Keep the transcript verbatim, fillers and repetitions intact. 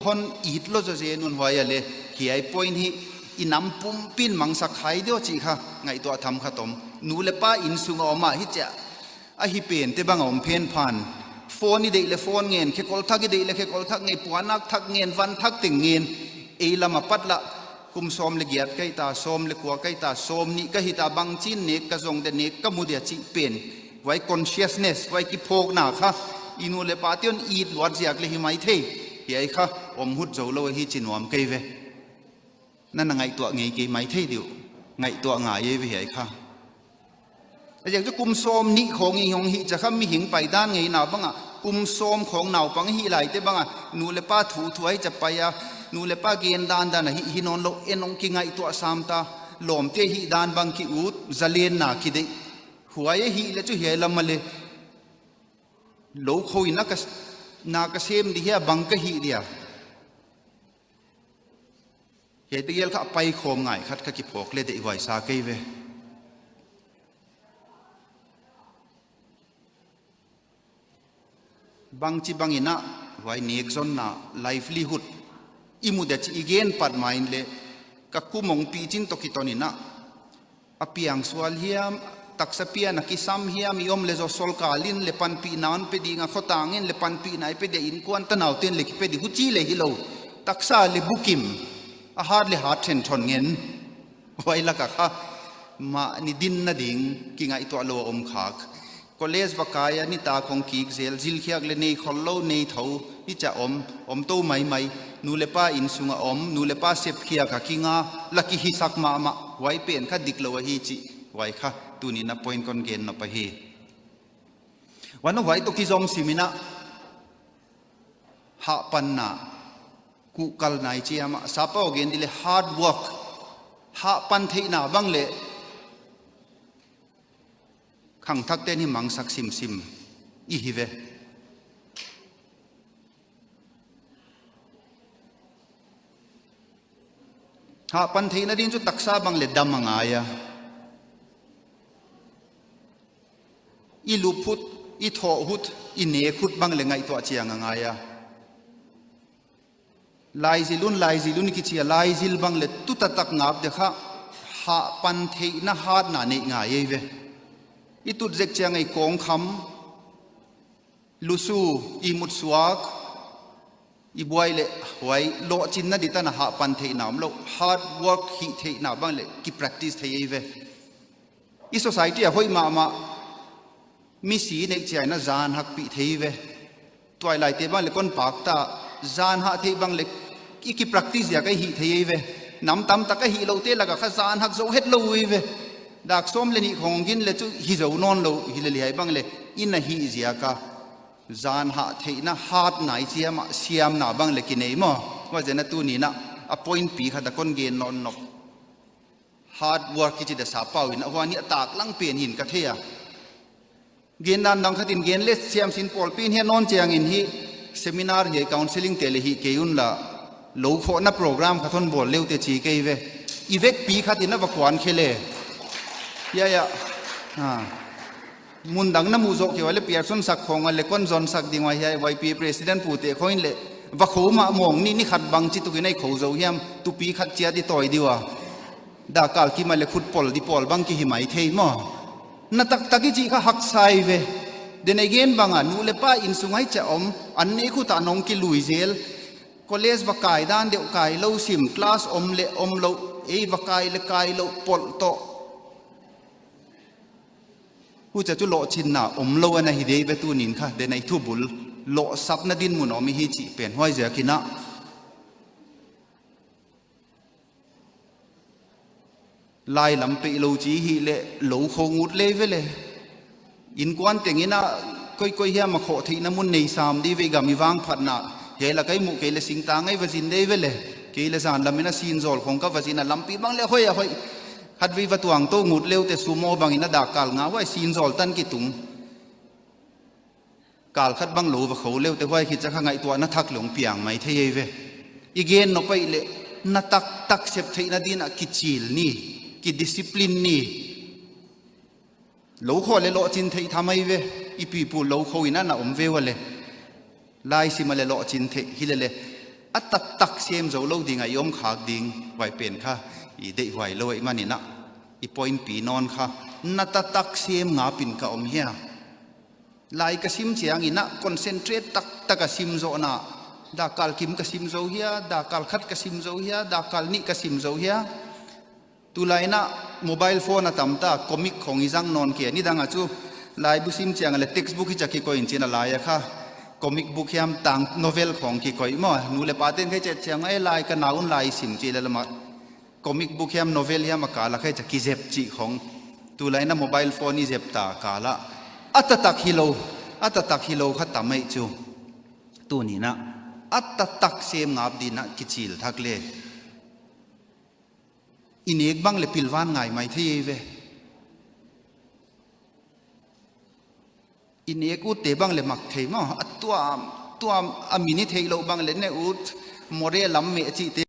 hon it lo zawzen un. Huai a le hiai point hi i nam pumpi in mangsak hai diau cih kha ngaihtuah tham khat om. Nu le pa inn sungah om a hi ciah ahi pente bang a om phenphan, phone i deih le phone ngen, khekol thak i deih le khekol thak ngen, puanak thak ngen, van thak teng ngen. Ei lam a pat lah kum sawm le giat ka hi ta, sawm le kua ka hi ta, sawm nih ka hi ta, bangcin nek ka zong dia, nek ka mu dia cih pen, huai consciousness, huai kiphawkna kha i nu le pate hon it luat ziak le hi maithei. Hiai kha om hut zo lo ahi ci nuam kei ve. Na na ngaihtuah ngei kei maithei diu, ngaihtuah ngai ei ve hiai kha. A ziak cu kum sawm nih khawng i hong hih ciah kha mihing paidan ngeina bangah kum sawm khawng naupang i hih laite bangah nu le pa thu thu ahi ciah pai a, nu le pa gen dandan a hih hi nawn lo, en hong kingaihtuah sam ta. Lawmte hih dan bang ki-ut, zalenna kideih. Huai ahih le cu hiai lam a le lo kho in a ka, na ka sem di hia, bang ka hih dia. Hiaite gel kha a paikhawm ngai khat ka kiphawk le deihhuai sa kei ve. Bangci bangin ah huai nekzonna, livelihood i mu dia cih i gen pat ma in le ka kum hong picin tawh kiton in ah a piangsual hiam, taksa pian a kisam hiam, i om le zaw solkal in le panpihna hon pe ding a, khotang in le panpihna i pe dia, innkuan tanaute in le kipe ding, huci le hi lo. Taksa le bukim, a hat le hat thenthon ngen. Huai lak a kha mahni din nading kingaihtuah lo a om khak. College va kai a nitak hong kik zel, zilkhiak le nei khol lo, nei tho, i ciah om, om to maimai. Nu le pa inn sungah om, nu le pa sepkhiak a kinga, la kihisak mahmah. Huai pen kha dik lo ahi cih, huai kha tuni in a point kon gen nop ahi. Huan a huai tawh kizom sim in ah hahpanna kuhkalna i ciam ah, sapa aw gen di le hard work, hahpan theihna bang le khangthakte in hi mangsak simsim i hi ve. Hahpan theihna ding cu taksa bang le dam a ngai a, i lup hut, i thawh hut, i nek hut bang le ngaihtuah ciang a ngai a. Laizil un, laizil un i kici a, laizil bang le tu taktak ngap dia kha hahpan theihna hatna neih ngai ei ve. I tut zek ciang ei kawngkham, lusu, i mutsuak, i buai le huai lawhcinna di tan a hahpan theihna om lo. Hard work hih theihna bang le kipractice thei ei ve. I society a hoih mahmah misi neih ciang in a zan hakpih thei ve. Tuailaite bang le kon pakta, zan hah theih bang le i kipractice ziak a i hih thei ei ve. Nam tamtak a hih lote lak a kha zan hak zo het lo uh ei ve. Dak sawm le nih khawng gin le cu hi zo nawn lo, hi le lihai bang le i na hih ziak a zan hah theihna hatna i ciam ah siamna bang le kinei maw? Huaizen a tuni in ah a point pi khat a kon gen nawn nop. Hard work kici dia sapa aw in ah huan hi a taklang pen hin ka thei a. Gen dan dang khat in gen le siamsin pawlpi in hi a nawn ciangin hi seminar hi counseling te le hih kei un la lo khawhna program khat hon bawl le uh teh ci kei ve. I vekpi khat in a va kuan khe le. Ya, ya. Ha. Mun dang na muh zawh kei ua le Pearson sak khawng a le kon zon sak ding ua hiai Y P A president pute khawng in le va kho mah mawng ni, ni khat bang ci tuk in a i kho zo hiam, tupi khat ciat i tawi di ua. Dakkal kim a le khut pawl di pawl bang kihi mai thei maw? Na taktak i cih kha haksa ei ve. Den ei gen bang a nu le pa inn sung a i ciah om, an nek hut ah nong kilui zel. College va kai dan deuh kai lo sim, class om le om lo, ei va kai le kai lo, polh tawh. Hucia cu lawhcinna om lo a na hi dei ve tunin kha, den ei thubul lawhsapna dinmun a om i hi cih pen huaiziakin ah. Lai lam peih lo ci hi le lo kho ngut lei ve le. Innkuan tengin ah koikoi hiam a khawh theihna mun nei sam di ve, i gam i vangphatna. Hiai lak a i muh kei le singtang a i va zin dei ve le. Kei le zan lamin a sinzawl khong ka va zin a lampi bang le hoih a hoih. Khatvei va tuang to ngut leute sumo bangin a dakkal nga huai sinzawl tan kitung. Kal khat bang lo va kho leute huai khit ciang kha ngaihtuahna thak le hong piang mai thei ei ve. I gen nop ahih leh na taktak sep theihna dinah kicil ni, kidiscipline ni. Lo khawh le lawhcin theih tham ei ve. I pipu lo kho in a na om ve ua le. Laisim a le lawhcin theih hi le le. A taktak sem zo lo ding a i om khak ding, huai pen kha i deihhuai lo ahih manin ah, i pointpi nawn kha, na taktak sem ngapin ka om hia? Lai ka sim ciangin ah concentrate taktak a sim zawhna, dakkal kim ka sim zo hia, dakkal khat ka sim zo hia, dakkal nih ka sim zo hia? Tulai in ah mobile phone a tamta, comic khong i zang nawn kei. Nidang a cu laibu sim ciang a le textbook hi ciang kikoih in cin a, lai a kha comic book hiam, tang novel khong kikoih maw. Nu le paten kha i ciat ciang, "Ei, lai ka nau un lai sim," ci le lamah comic book hiam, novel hiam a kal a kha i ciang kizep cih khong. Tulai in ah mobile phone i zep ta kal ah a taktak hi lo, a taktak hi lo kha tam ei cu. Tuni in ah a taktak sem ngap ding in ah kicil thak le. I nek bang le pilvan ngai mai thei ei ve. I nek utte bang le mak thei maw. A tuam, tuam a min i theih loh bang le ne ut, more lam meh cihte